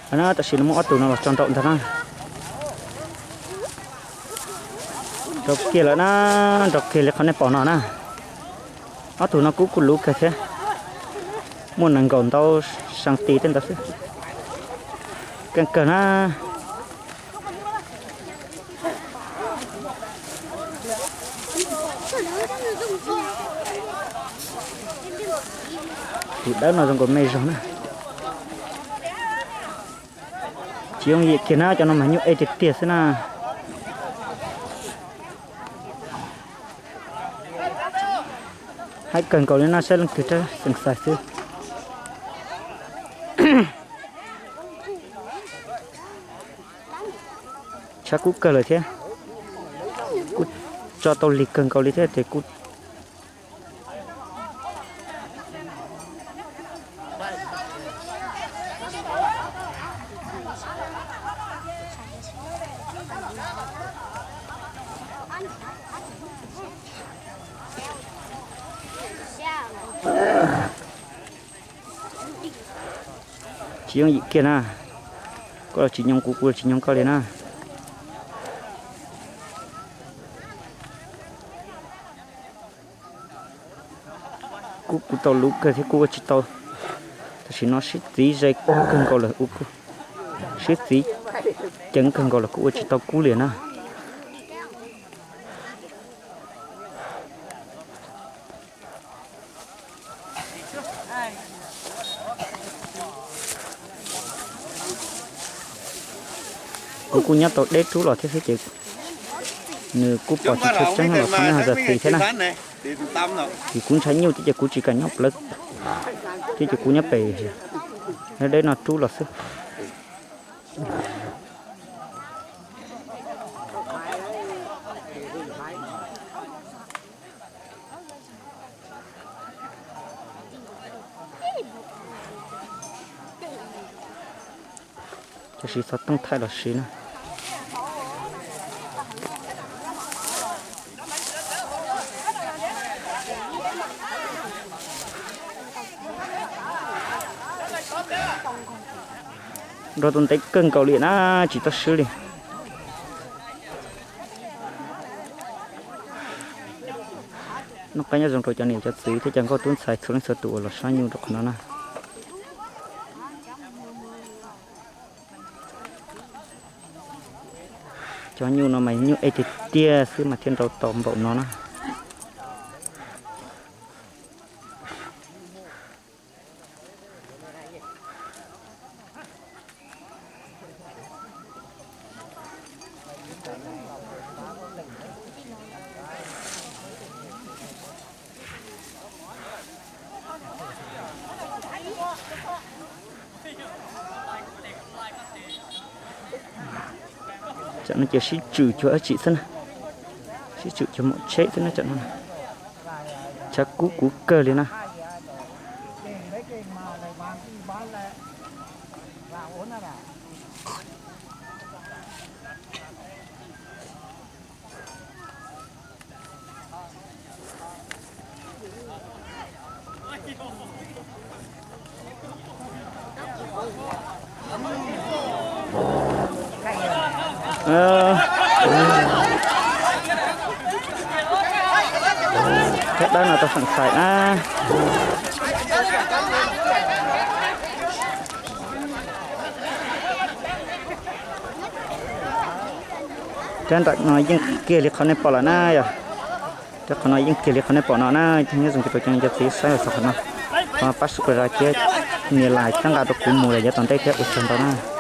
Tam sim no muaj ob tug no los tso nraum ntag na. Nrau kiag lawm na, nrau kiag li qhov nej pom no na. Ob tug no kuj kuj luv kawg thiab, muaj nees nkaum ntau sentí tej ntawd xwb. Keej kawg na. Tus dawb no zoo nkaus me zog na. Tsis yooj yim kiag na, cov no mas nyuj ej tiag tiag xwb na. Haib kawg nkaus li na, saib leej twg rab xeem xais xwb. Tshav kub kawg lawm thiab, kuj tso tau lig kawg nkaus li thiab ces kuj tsis yooj yim kiag na. Koj los tsis nyoog kuv, kuv los tsis nyoog koj li na. Kuj kuj tau luv kawg thiab kuj ua tsis tau. Tam sim no sib txiv ze kawg nkaus lawm, sib txiv ceev kawg nkaus lawm kuj ua tsis tau kub li na. Kuv kuj nyob tau deb rub los thiab xwb ces nws kuj pom tsis tshua tseeb los txhob nej ho zam txim thiab na. Vim kuv ntshai nyuj thiab ces kuv tsis kam nyob plawv thiab ces kuv nyob pem deb no rub los xwb. Cov siv xov tooj thaij los siv na. Nrau tus ntev kawg nkaus li na, tsis tau swb li. Noj qab nyob zoo rau cov niam cov txiv thiab cov nkauj tub ntxhais txhua leej txhua tus uas los saib nyuj rau qhov no na. Cov nyuj no mas nyuj ej tiag tiag xwb mas thiaj nrau tau npaum no na. Tsam no ces sib tswm cuag dab tsi xwb na, sib tswm cuag maum tsheb xwb na tsam no. Tshav kub kuv kawg li na. Thaj dawb no tau feem xais na. Rab nram no yeej kiag li qhov nej pom lawm na yom. Rab qhov no yeej kiag li qhov nej pom no na, nyob zoo rau cov niam cov txiv saib los txog qhov no, thov pab subscribe thiab nias like thiab nqa rau kuv mus lawm yav tom ntej thiab ua tsaug ntau na.